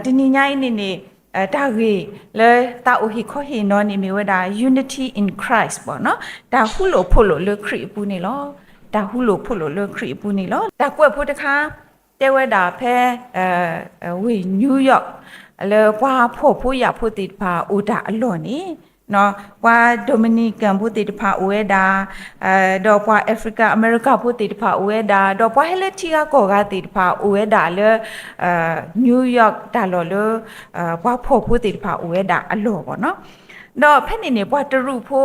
တနံၤညါအံၤန့ၣ်န့ၣ် တၢ်ဂ့ၢ်လၢသးအိၣ်ဟ့ၣ်ခီဟ့ၣ်နီၤန့ၣ်မ့ၢ်ဝဲဒၣ် unity in Christ ပေါ့နော်, တၢ်ဟူလိာ်ဖိးလိာ်လၢခရံာ်အပူၤန့ၣ်လီၤ. တၢ်ဟူလိာ်ဖိးလိာ်လၢခရံာ်အပူၤန့ၣ်လီၤ. တၢ်ကွဲးဖိတခါ တဲဝဲဒၣ်ဖဲ ဝ့ၢ် New York လၢပှၤဖှီၣ်ဖိယာ်ဖိသ့ၣ်တဖၣ်အိၣ်တၢ်အလီၢ်န့ၣ် ပှၤ Dominican ဖိသ့ၣ်တဖၣ်အိၣ်ဝဲဒၣ်, ဒီးပှၤ African American ဖိသ့ၣ်တဖၣ်အိၣ်ဝဲဒၣ်, ဒီးပှၤဟဲလၢထံဂၤကီၢ်ဂၤသ့ၣ်တဖၣ်အိၣ်ဝဲဒၣ်လၢ New York တၢ်လီၢ်လၢ ပှၤဖှီၣ်ဖိသ့ၣ်တဖၣ်အိၣ်ဝဲဒၣ်အလီၢ်ပေါ့နော်. ဒီးဖဲန့ၣ်န့ၣ် ပှၤတရူးဖိ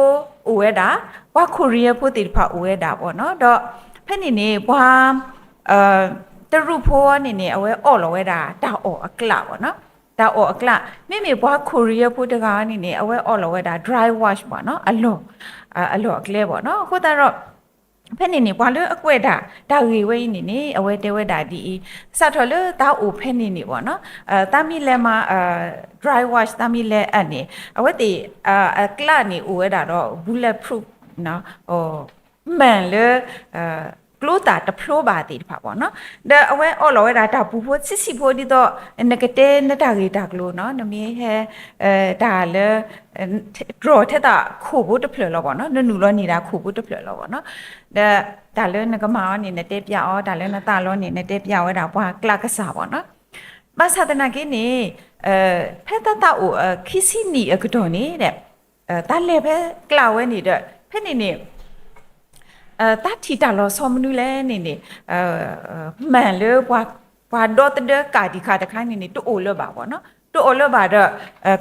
အိၣ်ဝဲဒၣ်, ပှၤ Korean ဖိသ့ၣ်တဖၣ်အိၣ်ဝဲဒၣ်ပေါ့နော်. ဒီးဖဲန့ၣ်န့ၣ် ပှၤ တရူးဖိန့ၣ်န့ၣ် အဝဲအီၣ်လီၤဝဲဒၣ်တၢ်အီၣ်အကျးပေါ့နော်, တၢ်အီၣ်အကျး. မ့မ့ၢ်ပှၤ Korean ဖိတဂၤန့ၣ်န့ၣ် အဝဲအီၣ်လီၤဝဲဒၣ် dry wash ပေါ့နော်, အလီၢ်, အလီၢ်အကျဲပေါ့နော်. အဃိသတးဒီး ဖဲန့ၣ်န့ၣ် ပှၤလၢအကွဲးတၢ် တၢ်ဂ့ၢ်ဝဲအံၤန့ၣ်န့ၣ် အဝဲတဲဝဲဒၣ်ဒ်အံၤ, စးထီၣ်လၢသးအိၣ်ဖဲန့ၣ်န့ၣ်ပေါ့နော်, သးမ့ၢ်လဲၤမၤ dry wash သးမ့ၢ်လဲၤအၢၣ်န့ၣ် အဝဲသ့ၣ် အကျးန့ၣ်အိၣ်ဝဲဒၣ်ဒီး bulletproof မ့ၢ်လၢ ကျိသၣ်တဖျိဘၣ်သ့ၣ်တဖၣ်ပေါ့နော်. ဒီးအဝဲအီၣ်လီၤဝဲဒၣ်တၢ်ပူၤဖိဆံးဆံးဖိဒ်သိး နကတဲနတၢ်ဂ့ၢ်တၢ်ကျိၤနော်, နမ့ၢ်ဟဲ တၢ်လၢ တြီၢ်ထဲသးခိၣ်ဖိတဖျၢၣ်လီၤပေါ့နော်, နနုာ်လီၤန့ၢ်ဒၣ်ခိၣ်ဖိတဖျၢၣ်လီၤပေါ့နော်. ဒီးတၢ်လၢနကမၤအီၤန့ၣ် နတဲပျးအီၤ, တၢ်လၢနသးလီန့ၣ် နတဲပျးဝဲဒၣ်ပှၤကျးကစၢ်ပေါ့နော်. ဘၣ်ဆၣ်သနာ်က့န့ၣ် ဖဲသးသးအိၣ်ခံဆံနံၣ်အကတီၢ်န့ၣ် တၢ်လဲၤဖဲကျးဝဲန့ၣ်ဒီး ဖဲန့ၣ်န့ၣ် တၢ်ထံၣ်တၢ်လီၤဆီမနုၤလဲၣ်န့ၣ်န့ၣ် မ့ၢ်လၢ ပှၤဒီသဒၢကၣ်ဒံးခါတခါန့ၣ်န့ၣ် တအိၣ်လၢၤဘၣ်ပေါ့နော်, တအိၣ်လၢၤဘၣ်ဒီး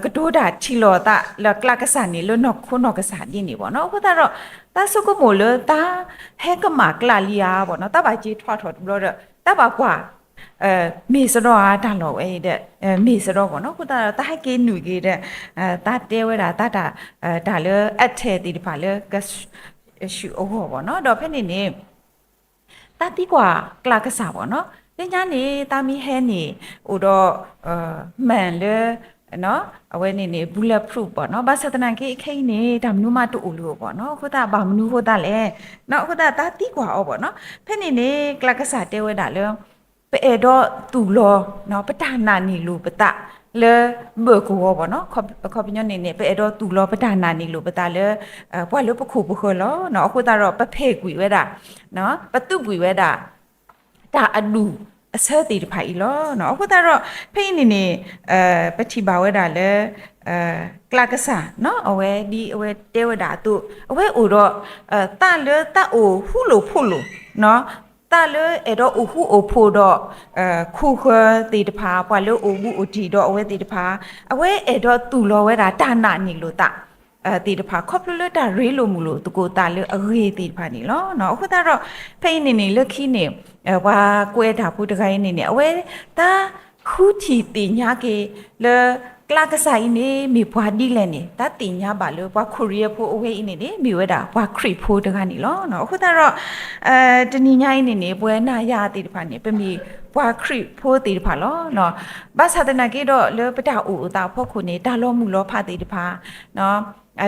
ကတိၤတၢ်ထံၣ်လိာ်သးလၢကျးကစၢ်န့ၣ် လၢနီၢ်ခိနီၢ်ကစၢ်ဒ်န့ၣ်ပေါ့နော်. အဃိသတးဒီး သးဆိကမိၣ်လၢသးဟဲကမၣ်ကျးလံဧါပေါ့နော်, သးဘၣ်က့ၤထီၣ်ထီၣ်တဘျီဒီး သးဘၣ်ကွၢ် မ့ၢ်စရီဧါ တၢ်လီၢ်ဝဲအံၤဒီး မ့ၢ်စရီပေါ့နော်. အဃိသတးဒီး သးဟဲက့ၤနုာ်က့ၤဒီး သးတဲဝဲဒၣ်သးတၢ် တၢ်လၢအထဲၣ်သ့ၣ်တဖၣ်လၢ ကဆူၣ်အဂီၢ်ပေါ့နော်. ဒီးဖဲန့ၣ်န့ၣ် သးသံကွၢ်ကျးကစၢ်ပေါ့နော်, လၢညါန့ၣ် သးမ့ၢ်ဟဲန့ၣ် အိၣ်ဒီး မ့ၢ်လၢ အဝဲန့ၣ်န့ၣ် bulletproof ပေါ့နော်, ဘၣ်ဆၣ်သနာ်က့ ခဲအံၤန့ၣ် တၢ်မနုၤမးတအိၣ်လၢၤဘၣ်ပေါ့နော်. အဃိသတး ဘၣ်မနုၤအဃိသတးလဲၣ်, အဃိသတး သးသံကွၢ်အီၤပေါ့နော်. ဖဲန့ၣ်န့ၣ် ကျးကစၢ်တဲဝဲဒၣ်လၢ ပအဲၣ်ဒိးသူၣ်လီၤ ပတၢ်နာ်န့ၢ်လိာ်ပသးလၢ ဘၢၣ်ကဝီၤပေါ့နော်, အခီပညီန့ၣ်န့ၣ် ပအဲၣ်ဒိးသူၣ်လီၤပတၢ်နာ်န့ၢ်လိာ်ပသးလၢ ပှၤလၢပခိၣ်ပဃၢၤလီၤ. အဃိသတးဒီး ပဖဲးကွံာ်ဝဲဒၣ် ပသုးကွံာ်ဝဲဒၣ် တၢ်အဒူၣ်အဆၢသ့ၣ်တဖၣ်အံၤလီၤ. အဃိသတးဒီး ဖဲအံၤန့ၣ်န့ၣ် ပထံၣ်ဘၣ်ဝဲဒၣ်လၢ ကျးကစၢ် အဝဲဒ်အဝဲတဲဝဲဒၣ်အသိး အဝဲအိၣ်ဒီး သးလၢသးအိၣ်ဟူလိာ်ဖိးလိာ် သးလၢအဲၣ်ဒိးအိၣ်ဃူအိၣ်ဖိးဒီး ခိၣ်ဃၢၤသ့ၣ်တဖၣ် ပှၤလၢအိၣ်ဘူးအိၣ်တံၢ်ဒီးအဝဲသ့ၣ်တဖၣ် အဝဲအဲၣ်ဒိးသူၣ်လီၤဝဲဒၣ်တၢ်နာ်န့ၢ်လိာ်သး သ့ၣ်တဖၣ် ခီဖျိလၢတၢ်ရ့လိာ်မုာ်လိာ်သကိးသးလၢအဂ့ၤသ့ၣ်တဖၣ်န့ၣ်လီၤ. အဃိသတးဒီး ဖဲအံၤန့ၣ်န့ၣ် လၢခံန့ၣ် ပှၤကွဲးတၢ်ဖိတဂၤအံၤန့ၣ်န့ၣ် အဝဲ သးဃုထံၣ်သ့ၣ်ညါက့ၤလၢ ကျးကစၢ်အံၤန့ၣ် မ့ၢ်ပှၤဒ်လဲၣ်န့ၣ် သးသ့ၣ်ညါဘၣ်လၢပှၤခိရံယဲဖိအဝဲအံၤန့ၣ်န့ၣ် မ့ၢ်ဝဲဒၣ်ပှၤခရံာ်ဖိတဂၤန့ၣ်လီၤ. အဃိသတးဒီး တနံၤညါအံၤန့ၣ်န့ၣ် ပဝဲနၤယၤသ့ၣ်တဖၣ်န့ၣ် ပမ့ၢ်ပှၤခရံာ်ဖိသ့ၣ်တဖၣ်လီၤ. ဘၣ်ဆၣ်သနာ်က့ဒီး လၢပတၢ်အိၣ်အသးအဖီခိၣ်န့ၣ် တၢ်လီၤမုၢ်လီၤဖးသ့ၣ်တဖၣ်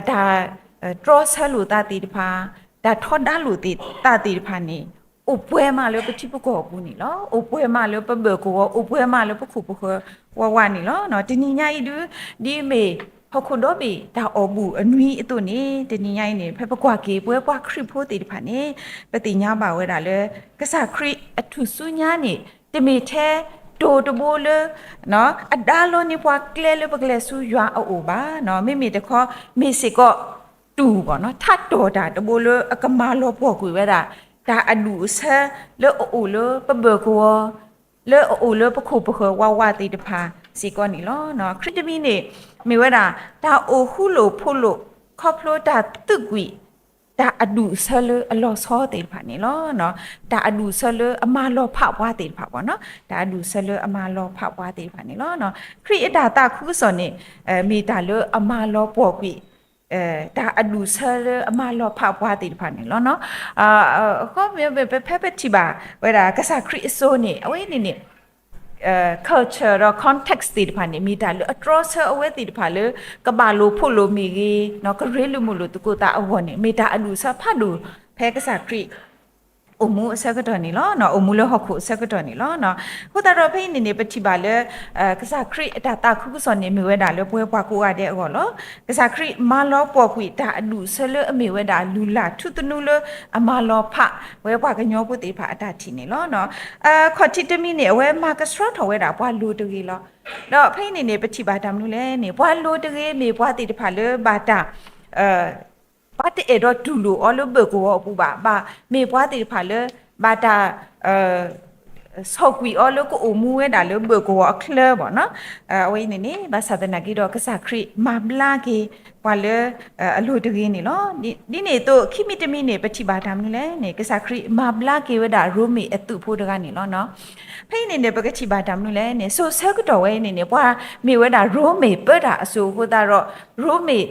တၢ် တြီဆၢလိာ်သးသ့ၣ်တဖၣ်, တၢ်ထီဒါလိာ်သးသ့ၣ်တဖၣ်န့ၣ် အိၣ်ပှဲၤမးလၢပထံပကီၢ်အပူၤန့ၣ်လီၤ. အိၣ်ပှဲၤမးလၢပဘၢၣ်ကဝီၤ, အိၣ်ပှဲၤမးလၢပခိၣ်ပဃၢၤဝးဝးန့ၣ်လီၤ. တနံၤညါအံၤဒုး ဒ်မ့ၢ်ဟီၣ်ခိၣ်ဒီဘ့ၣ်တၢ်အီၣ်ဘူၣ်အနွံအသိးန့ၣ် တနံၤညါအံၤန့ၣ် ဖဲပကွၢ်က့ၤပဝဲပှၤခရံာ်ဖိသ့ၣ်တဖၣ်န့ၣ် ပသ့ၣ်ညါဘၣ်ဝဲဒၣ်လၢ ကစၢ်ခရံာ်အထူၣ်စုညါန့ၣ် တမ့ၢ်ထဲတိၤတဘိလၢ အဒါလီၤန့ၢ်ပှၤကျဲလၢပကျဲၤဆူယွၤအအိၣ်ဘၣ်. မ့မ့ၢ်တခီ မ့ၢ်စ့ၢ်ကီး တူၢ် ထးတီၢ်တၢ်တဘိလၢအကမၤလီၤပှီၢ်ကွံာ်ဝဲဒၣ် တၢ်အဒူၣ်အဆၢလၢအအိၣ်လၢပဘၢၣ်ကဝီၤ လၢအအိၣ်လၢပခိၣ်ပဃၢၤဝးဝးသ့ၣ်တဖၣ်စ့ၢ်ကီးန့ၣ်လီၤ. ခရံာ်တမံၤန့ၣ် မ့ၢ်ဝဲဒၣ် တၢ်အိၣ်ဃူလိာ်ဖိးလိာ် ခီဖျိတၢ်သုးကွံာ် တၢ်အဒူၣ်အဆၢလၢအလီၤဆီသ့ၣ်တဖၣ်န့ၣ်လီၤ. တၢ်အဒူၣ်အဆၢလၢအမၤလီၤဖးပှၤသ့ၣ်တဖၣ်ပေါ့နော်, တၢ်အဒူၣ်အဆၢလၢအမၤလီၤဖးပှၤသ့ၣ်တဖၣ်န့ၣ်လီၤ. ခရံာ်အတၢ်သးခုကစီၣ်န့ၣ် မ့ၢ်တၢ်လၢအမၤလီၤပှီၢ်ကွံာ် တၢ်အဒူၣ်အဆၢလၢအမၤလီၤဖးပှၤသ့ၣ်တဖၣ်န့ၣ်လီၤ. အဃိ ဖဲပထံၣ်ဘၣ်ဝဲဒၣ် ကစၢ်ခရံာ်အစိၤန့ၣ် အဝဲန့ၣ်န့ၣ် culture ဒီး context သ့ၣ်တဖၣ်န့ၣ် မ့ၢ်တၢ်လၢအတြီဆၢအဝဲသ့ၣ်တဖၣ်လၢ ကဘၣ်လိာ်ဖိးလိာ်မ့ၢ်ဂ့ၤ, ကရ့လိာ်မုာ်လိာ်သကိးသးအဂီၢ်န့ၣ် မ့ၢ်တၢ်အဒူၣ်အဆၢဖးဒိၣ် ဖဲကစၢ်ခရံာ် အိၣ်မူအဆၢကတီၢ်န့ၣ်လီၤ. အိၣ်မူလၢဟီၣ်ခိၣ်အဆၢကတီၢ်န့ၣ်လီၤ. အဃိသတးဒီးဖဲအံၤန့ၣ်န့ၣ် ပထံၣ်ဘၣ်လၢ ကစၢ်ခရံာ်အတၢ်သးခုကစီၣ်န့ၣ် မ့ၢ်ဝဲဒၣ်လၢပဝဲပှၤကိးဂၤဒဲးအဂီၢ်လီၤ. ကစၢ်ခရံာ်မၤလီၤပှီၢ်ကွံာ်တၢ်အဒူၣ်အဆၢလၢအမ့ၢ်ဝဲဒၣ်လုၢ်လၢ်ထူသနူလၢအမၤလီၤဖးဝဲပှၤကညီဖိသ့ၣ်တဖၣ်အတၢ်ထံၣ်န့ၣ်လီၤ. ခီၣ်ထံးတမံၤန့ၣ်အဝဲမၤကဆှီထီၣ်ဝဲဒၣ်ပှၤလိၤတဂ့ၤလီၤ. ဒီးဖဲအံၤန့ၣ်န့ၣ် ပထံၣ်ဘၣ်တၢ်မနုၤလဲၣ်န့ၣ် ပှၤလိၤတဂ့ၤမ့ၢ်ပှၤသ့ၣ်တဖၣ်လၢဘၣ်တၢ် ပှၤတအဲၣ်ဒိးတူၢ်လိာ်အီၤလၢဘၢၣ်ကဝီၤအပူၤဘၣ်, ဘၣ်မ့ၢ်ပှၤသ့ၣ်တဖၣ်လၢ ဘၣ်တၢ် ဆီၣ်ကွံာ်အီၤလၢကအိၣ်မူဝဲဒၣ်လၢဘၢၣ်ကဝီၤအချၢဘၣ်နီၤ. အဝဲအံၤန့ၣ်န့ၣ် ဘၣ်ဆၣ်သနာ်က့ဒီး ကစၢ်ခရံာ်မၤဘျါက့ၤပှၤလၢအလိၤတဂ့ၤန့ၣ်လီၤ. ဒ်န့ၣ်အသိး ခံမံၤတမံၤန့ၣ် ပထံၣ်ဘၣ်တၢ်မနုၤလဲၣ်န့ၣ် ကစၢ်ခရံာ်မၤဘျါက့ၤဝဲဒၣ်ရိမ့ၤအသုးဖိတဂၤန့ၣ်လီၤ. ဖဲအံၤန့ၣ်န့ၣ် ပကထံၣ်ဘၣ်တၢ်မနုၤလဲၣ်န့ၣ် စိၤဆၢကတီၢ်ဝဲအံၤန့ၣ်န့ၣ် ပှၤမ့ၢ်ဝဲဒၣ်ရိမ့ၤပၢတၢ်အစိၤအဃိသတးဒီး ရိမ့ၤ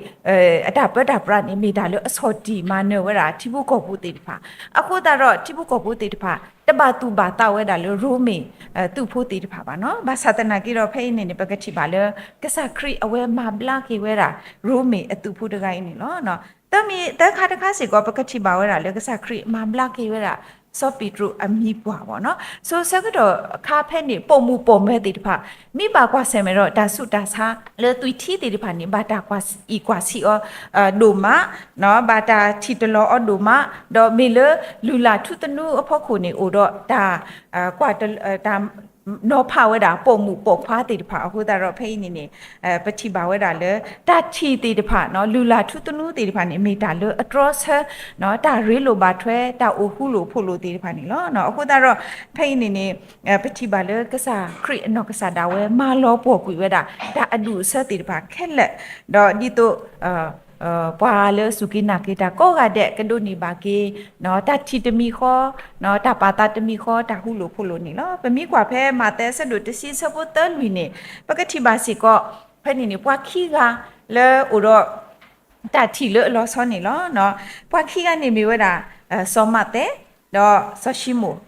အတၢ်ပၢတၢ်ပြးန့ၣ် မ့ၢ်တၢ်လၢအဆီၣ်တံၢ်မၤနၢၤဝဲဒၣ်ထံဖိကီၢ်ဖိသ့ၣ်တဖၣ်, အဃိသတးဒီး ထံဖိကီၢ်ဖိသ့ၣ်တဖၣ် တဘၣ်သူၣ်ဘၣ်သးဝဲဒၣ်လၢရိမ့ၤ သုးဖိသ့ၣ်တဖၣ်ဘၣ်နီၤ. ဘၣ်ဆၣ်သနာ်က့ဒီး ဖဲအံၤန့ၣ်န့ၣ် ပကထံၣ်ဘၣ်လၢ ကစၢ်ခရံာ်အဝဲမၤဘျါက့ၤဝဲဒၣ် ရိမ့ၤအသုးဖိတဂၤအံၤန့ၣ်လီၤ. သၢမံၤသၢခါတခါစ့ၢ်ကီး ပကထံၣ်ဘၣ်ဝဲဒၣ်လၢ ကစၢ်ခရံာ်မၤဘျါက့ၤဝဲဒၣ် စီၤပ့းတရူးအမံၤပှၢ်ဘၣ်နီၤ. စိၤဆၢကတီၢ်အခါဖဲန့ၣ် ပိာ်မုၣ်ပိာ်မၢၤသ့ၣ်တဖၣ် မ့ၢ်ဘၣ်ကွၢ်ဆၢၣ်မဲာ်ဒီးတၢ်ဆူးတၢ်ဆါလၢသွံၣ်ထံသ့ၣ်တဖၣ်န့ၣ် ဘၣ်တၢ်ကွၢ်အံၣ်ကွၢ်ဆံးအီၤ ဒိၣ်မး, ဘၣ်တၢ်ထံၣ်တလီၤအီၤဒိၣ်မး, ဒီးမ့ၢ်လၢလုၢ်လၢ်ထူသနူအဖီခိၣ်န့ၣ် အိၣ်ဒီးတၢ် ကွၢ်တၢ် နီၤဖးဝဲဒၣ်ပိာ်မုၣ်ပိာ်ခွါသ့ၣ်တဖၣ်အဃိသတးဒီး ဖဲအံၤန့ၣ်န့ၣ် ပထံၣ်ဘၣ်ဝဲဒၣ်လၢ တၢ်ထံၣ်သ့ၣ်တဖၣ် လုၢ်လၢ်ထူသနူသ့ၣ်တဖၣ်န့ၣ် မ့ၢ်တၢ်လၢအတြီဆၢ တၢ်ရ့လိာ်ဘၣ်ထွဲ တၢ်အိၣ်ဃူလိာ်ဖိးလိာ်သ့ၣ်တဖၣ်န့ၣ်လီၤ. အဃိသတးဒီး ဖဲအံၤန့ၣ်န့ၣ် ပထံၣ်ဘၣ်လၢကစၢ်ခရံာ်အနီၢ်ကစၢ်ဒၣ်ဝဲ မၤလီၤပှီၢ်ကွံာ်ဝဲဒၣ် တၢ်အဒူၣ်အဆၢသ့ၣ်တဖၣ်ခဲလၢာ်, ဒီးဒ်သိး ပှၤလၢအစူၢ်က့ၤနာ်က့ၤတၢ်ကိးဂၤဒဲး ကဒိးန့ၢ်ဘၣ်က့ၤ တၢ်ထံၣ်တမံၤဃီ, တၢ်ပာ်သးတမံၤဃီ တၢ်ဃူလိာ်ဖိးလိာ်န့ၣ်လီၤ. ပမ့ၢ်ကွၢ်ဖဲမးသဲအဆၢဒိၣ်တဆံအဆၢဖိသၢလွံၢ်န့ၣ် ပကထံၣ်ဘၣ်စ့ၢ်ကီး ဖဲန့ၣ်န့ၣ် ပှၤခံဂၤလၢအိၣ်ဒီး တၢ်ထံၣ်လၢအလီၤဆီန့ၣ်လီၤ. ပှၤခံဂၤန့ၣ်မ့ၢ်ဝဲဒၣ် စီၤမးသဲ ဒီးစီၤၡံမိၣ်,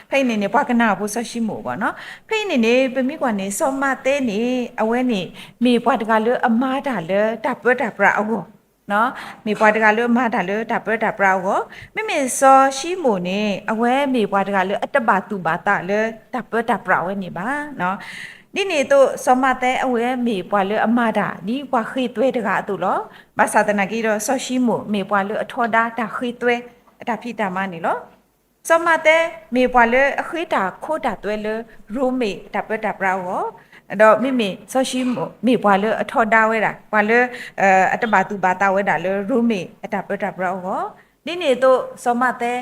ဖဲအံၤန့ၣ်န့ၣ် ပှၤကနၢ်အဖိစီၤၡံမိၣ်ဘၣ်နီၤ. ဖဲအံၤန့ၣ်န့ၣ် ပမ့ၢ်ကွၢ်န့ၣ် စီၤမးသဲန့ၣ် အဝဲန့ၣ် မ့ၢ်ပှၤတဂၤလၢအမၤတၢ်လၢတၢ်ပၢတၢ်ပြးအဂီၢ် မ့ၢ်ပှၤတဂၤလၢအမၤတၢ်လၢတၢ်ပၢတၢ်ပြးအဂီၢ်, မ့မ့ၢ်စီၤၡံမိၣ်န့ၣ် အဝဲမ့ၢ်ပှၤတဂၤလၢအတဘၣ်သူၣ်ဘၣ်သးလၢတၢ်ပၢတၢ်ပြးဝဲန့ၣ်ဘၣ်. ဒ်န့ၣ်အသိး စီၤမးသဲအဝဲမ့ၢ်ပှၤလၢအမၤတၢ်ဒ်ပှၤဃ့သွဲတဂၤအသိးလီၤ. ဘၣ်ဆၣ်သနာ်က့ဒီး စီၤၡံမိၣ်မ့ၢ်ပှၤလၢအထီဒါတၢ်ဃ့သွဲအတၢ်ဖံးတၢ်မၤန့ၣ်လီၤ. စီၤမးသဲ မ့ၢ်ပှၤလၢအဃ့တၢ်ခိတၢ်သွဲလၢ ရိမ့ၤအတၢ်ပၢတၢ်ပြးအဂီၢ်, ဒီးမ့မ့ၢ်စီၤၡံမိၣ် မ့ၢ်ပှၤလၢအထီဒါဝဲဒၣ် ပှၤလၢ အတဘၣ်သူၣ်ဘၣ်သးဝဲဒၣ်လၢရိမ့ၤအတၢ်ပၢတၢ်ပြးအဂီၢ်, ဒ်န့ၣ်အသိး စီၤမးသဲ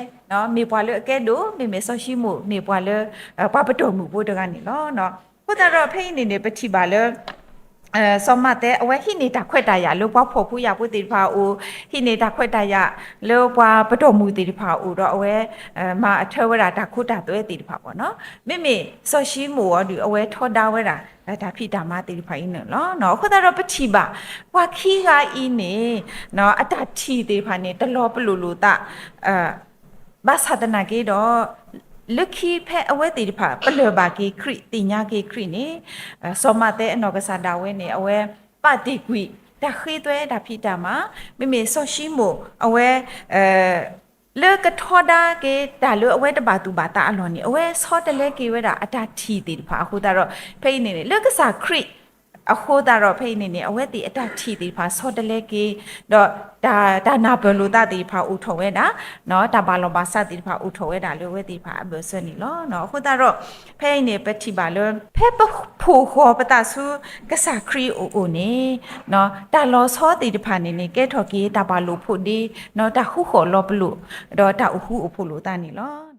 မ့ၢ်ပှၤလၢအကဲဒိၣ်, မ့မ့ၢ်စီၤၡံမိၣ် မ့ၢ်ပှၤလၢ ပှၤပတီၢ်မုၣ်ဖိတဂၤန့ၣ်လီၤ. အဃိသတးဒီး ဖဲအံၤန့ၣ်န့ၣ် ပထံၣ်ဘၣ်လၢ စီၤမးသဲ အဝဲဟံးန့ၢ်တၢ်ခွဲးတၢ်ယာ်လၢပှၤဖှီၣ်ဖိယာ်ဖိသ့ၣ်တဖၣ်အအိၣ်, ဟံးန့ၢ်တၢ်ခွဲးတၢ်ယာ်လၢပှၤပတီၢ်မုၣ်သ့ၣ်တဖၣ်အအိၣ်ဒီး အဝဲ မၤအထၢဝဲဒၣ်တၢ်ခိတၢ်သွဲသ့ၣ်တဖၣ်ဘၣ်နီၤ. မ့မ့ၢ်စီၤၡံမိၣ်အီၤဒီး အဝဲထီဒါဝဲဒၣ် တၢ်ဖံးတၢ်မၤသ့ၣ်တဖၣ်အံၤန့ၣ်လီၤ. အဃိသတးဒီးပထံၣ်ဘၣ် ပှၤခံဂၤအံၤန့ၣ် အတၢ်ထံၣ်သ့ၣ်တဖၣ်န့ၣ် တလီၤပလိာ်လိာ်သး ဘၣ်ဆၣ်သနာ်က့ဒီး လၢခံဖဲအဝဲသ့ၣ်တဖၣ် ပလၢၢ်ဘၣ်က့ၤခရံာ် သ့ၣ်ညါက့ၤခရံာ်န့ၣ် စီၤမးသဲအနီၢ်ကစၢ်ဒၣ်ဝဲန့ၣ် အဝဲပာ်တ့ၢ်ကွံာ် တၢ်ဃ့သွဲတၢ်ဖံးတၢ်မၤ, မ့မ့ၢ်စီၤၡံမိၣ် အဝဲ လၢကထီဒါက့ၤတၢ်လၢအဝဲတဘၣ်သူၣ်ဘၣ်သးအလီၢ်န့ၣ် အဝဲဆီတလဲက့ၤဝဲဒၣ်အတၢ်ထံၣ်သ့ၣ်တဖၣ်အဃိသတးဒီး ဖဲအံၤန့ၣ်န့ၣ် လၢကစၢ်ခရံာ်အဃိသတးဒီး ဖဲအံၤန့ၣ်န့ၣ် အဝဲသ့ၣ်အတၢ်ထံၣ်သ့ၣ်တဖၣ်ဆီတလဲက့ၤ ဒီးတၢ် တၢ်နၢ်ပၢၢ်လိာ်သးသ့ၣ်တဖၣ်အိၣ်ထီၣ်ဝဲဒၣ် တၢ်ဘၣ်လီၢ်ဘၣ်စးသ့ၣ်တဖၣ်အိၣ်ထီၣ်ဝဲဒၣ်လၢအဝဲသ့ၣ်တဖၣ်အဘၢၣ်စၢၤန့ၣ်လီၤ. အဃိသတးဒီး ဖဲအံၤန့ၣ် ပထံၣ်ဘၣ်လၢ ဖဲပဖှိၣ်ဃီၤပသးဆူကစၢ်ခရံာ်အအိၣ်န့ၣ် တၢ်လီၤဆီသ့ၣ်တဖၣ်န့ၣ်န့ၣ် ကဲထီၣ်က့ၤတၢ်ဘၣ်လိာ်ဖိးဒ့ တၢ်ဃူဃီၣ်လီၤပလိာ် ဒီးတၢ်အိၣ်ဃူအိၣ်ဖိးလိာ်သးန့ၣ်လီၤ.